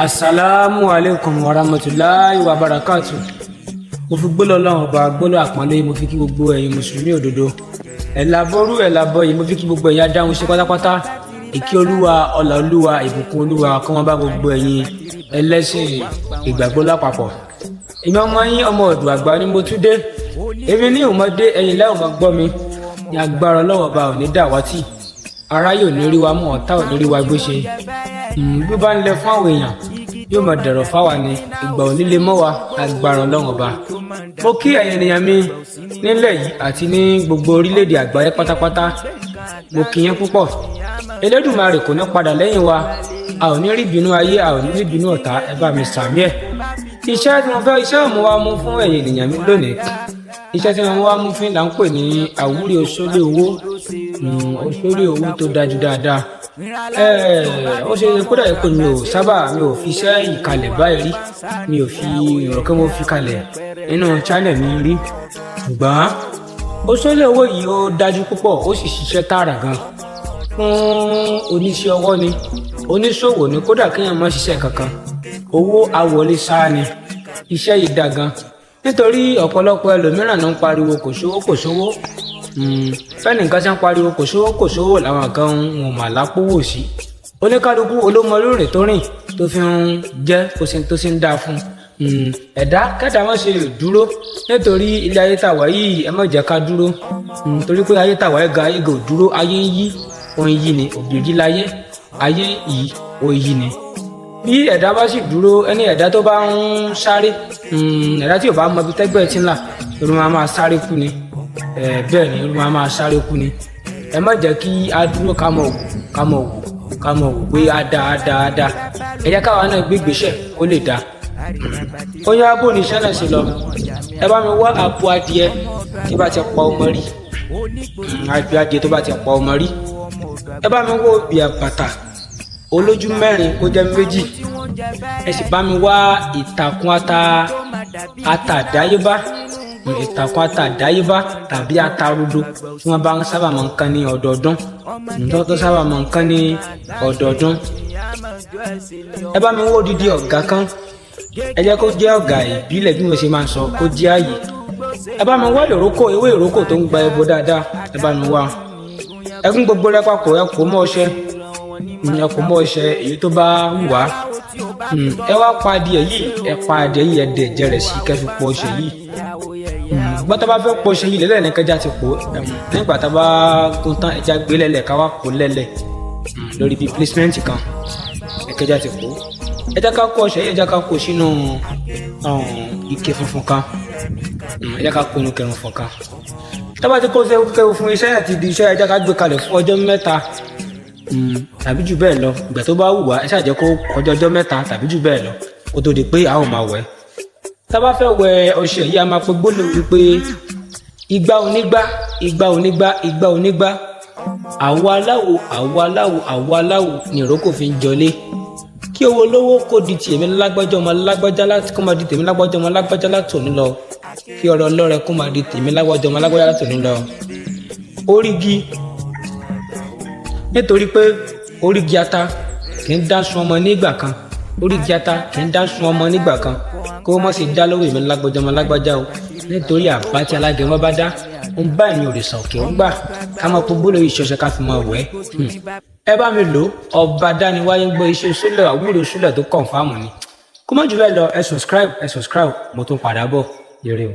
Asalaamu aleykum wa rahmatulahi wa barakatu. Mo fi gbólọ̀ Ọlọ́run Ọba, gbólọ̀ àpọ́nlé, mo fi kí gbogbo ẹ̀yin mùsùlùmí òdodo, ẹ̀làbọ́rú ẹ̀làbọ̀ yìí. Mo fi kí gbogbo ẹ̀yin adáhùn ṣe pátápátá. Ìkí Olúwa, ọlà Olúwa, ìbùkún Olúwa kó wọn bá gbogbo ẹ̀yin ẹlẹ́sìn ìgbàgbọ́ lápapọ̀. Èmi ọmọ yín, ọmọ ọ̀dọ̀ àgbà ni mo tún dé. Èmi ní òmọdé, ẹ̀yin lẹ́wọ̀n mọ́ gbọ́ mi. Ní agbára Ọlọ́wọ́ Ọba, ò ní dàwátì, aráyè ò ní rí wa mú, ọ̀tá ò ní rí wa gbé ṣe. Bí ó bá ń lẹ fún àwọn èèyàn, yóò máa dẹ̀rọ̀ fáwa ni. Ìgbà ò ní lè mọ́ wa, agbára Ọlọ́run Ọba. Mo kí ẹ̀yin ènìyàn mi nílẹ̀ yìí àti ní gbogbo orílẹ̀-èdè àgbáyé pátápátá. Mo kí yín púpọ̀. Elédùmarè kò ní padà lẹ́yìn wa. A ò ní rí ìbínú ayé, a ò ní rí ìbínú ọ̀tá. Ẹ bá mi sàmí ẹ̀. Iṣẹ́ tí mo fẹ́, iṣẹ́ mo wá mú fún ẹ̀yin ènìyàn mi lónìí, iṣẹ́ tí mo wá mú fún là ń pè ní àwúrí oṣólé owó, oṣólé owó tó dájú dáadáa. Ó ṣe kódà pé mi ò sábà, mi ò fi iṣẹ́ ìkalẹ̀ báyìí rí, mi ò fi ìrọ̀kẹ́ mo fi kalẹ̀ nínú channel mi rí, ṣùgbọ́n oṣólé owó yìí, ó dájú púpọ̀, ó sì ṣiṣẹ́ tààrà gan fún oníṣẹ́ ọwọ́ ni, oníṣòwò ni, kódà kéèyàn má ṣiṣẹ́ kankan, owó àwọlé sáà ni. Iṣẹ́ yìí dá gan, nítorí ọ̀pọ̀lọpọ̀ ẹlòmíràn ló ń pariwo kò sówó, kò sówó. Fẹ́ni nǹkan ṣe ń pariwo kò sówó, kò sówó, làwọn kan ń mà lápòwò sí. Oníkálukú olómọ lórí tó rìn tó fi ń jẹ́ kó sì tó sì ń dáa fún ẹ̀dá kẹ́dà má ṣe dúró, nítorí ilé ayé tá wà yìí, ẹ má jẹ́ ká dúró, torí pé ayé tá wà yìí ga, ayé gò dúró, ayé ń yí, ó ń yí ni, òbírí láyé, ayé yìí ó yí ni. Bí ẹ̀dá bá sì dúró, ẹni ẹ̀dá tó bá ń sáré, ẹ̀dá tí ò bá mọ ibi tẹ́gbẹ́ tí ń là, irun máa máa sáré kú ni. Bẹ́ẹ̀ ni, irun máa máa sáré kú ni. Ẹ má jẹ́ kí á dúró, ká mọ̀ wò, ká mọ̀ wò, ká mọ̀ wò pé á dáa, á dáa, á dáa. Ẹ jẹ́ káwa náà gbé ìgbésẹ̀ kó lè dáa. Ó yá, bó ní iṣẹ́ náà ṣe lọ? Ẹ bá mi wá abo adìẹ tí bá ti pa ọmọ rí, abo adìẹ tó bá ti pa ọmọ rí. Ẹ bá mi wá obì àbàtà olójú mẹ́rin, kó jẹ́ méjì. Ẹ sì bá mi wá ìtàkùn ata, ata àdáyébá, ìtàkùn ata àdáyébá tàbí ata rodo tí wọ́n bá ń sábà máa ń kán ní ọdọọdún, tó sábà máa ń kán ní ọdọọdún. Ẹ bá mi wá odidi ọ̀gá kan. Ẹ jẹ́ kó jẹ́ ọ̀gá ìbílẹ̀, bí mo ṣe máa ń sọ, kó jẹ́ ààyè. Ẹ bá mi wá ìrókò, ewé ìrókò tó ń gba ẹbọ dáadáa, ẹ bá mi wá. Ẹ gún gbogbo rẹ̀ papọ̀, ẹ kó mọ́ ọṣẹ, ẹ kó mọ́ ọṣẹ èyí tó bá wù wá. Ẹ wá pa adìẹ yìí, ẹ pa adìẹ yìí, ẹ dẹ̀ ẹ̀jẹ̀ rẹ̀ sí kẹ́ fi pọ̀ ọṣẹ yìí. Gbọ́n tá a bá fẹ́ pọ̀ ọṣẹ yìí lẹ́lẹ̀ ní kẹjá ti pò. Nígbà tá a bá gún tán, ẹja gbé lẹ́lẹ̀, ká wá pò lẹ́lẹ̀ lórí bíi placement kan. Ẹ̀kẹjá ti pò. Ẹ jẹ́ ká kó ọṣẹ yìí, ẹ jẹ́ ká kó sínú ike funfun kan. Ẹ jẹ́ ká kó inú ike funfun kan. Tá bá ti kó kẹ́wọ́ fún iṣẹ́ àti di iṣẹ́, ẹ jẹ́ ká gbé kalẹ̀ fún ọjọ́ 3 tàbí jù bẹ́ẹ̀ lọ, ìgbà tó bá wù wá. Ẹ ṣáà jẹ́ kó kọjá ọjọ́ 3 tàbí jù bẹ́ẹ̀ lọ kó tó di pé a ó máa wẹ̀. Tá bá fẹ́ wẹ̀ ọṣẹ yìí, a máa pe gbólóhùn wípé igba onígbá, igba onígbá, igba onígbá, àwo aláwo, àwo aláwo, àwo aláwo ni ìrókò fi ń jọlé. Kí owó olówó kó di tèmi lágbájá ọmọ lágbájá láti, kó máa di tèmi lágbájá ọmọ lágbájá láti òní lọ. Kí ọrọ̀ ọlọ́rẹ kó máa di tèmi lágbájá ọmọ lágbájá láti òní lọ. Orígi, nítorí pé orígi ata kì í dá sun ọmọ nígbà kan, orígi ata kì í dá sun ọmọ nígbà kan, kó má sì dá lọ́wọ́ èmi lágbájá ọmọ lágbájá o, nítorí àbá tí alágẹmọ bá dá ń bá ẹ̀mí òrìṣà òkè ń gbà. Ká máa kó gbólóyè ìṣọ̀ṣẹ̀, ká fi máa wẹ̀ ẹ́. Ẹ bá mi lò. Ọba dániwáyé ń gbọ́ iṣẹ́ sólẹ̀, àwúrò sólẹ̀ tó confirm ni. Kó má jù bẹ́ẹ̀ lọ. Ẹ subscribe, ẹ subscribe. Mo tún padà bọ̀. Ire o.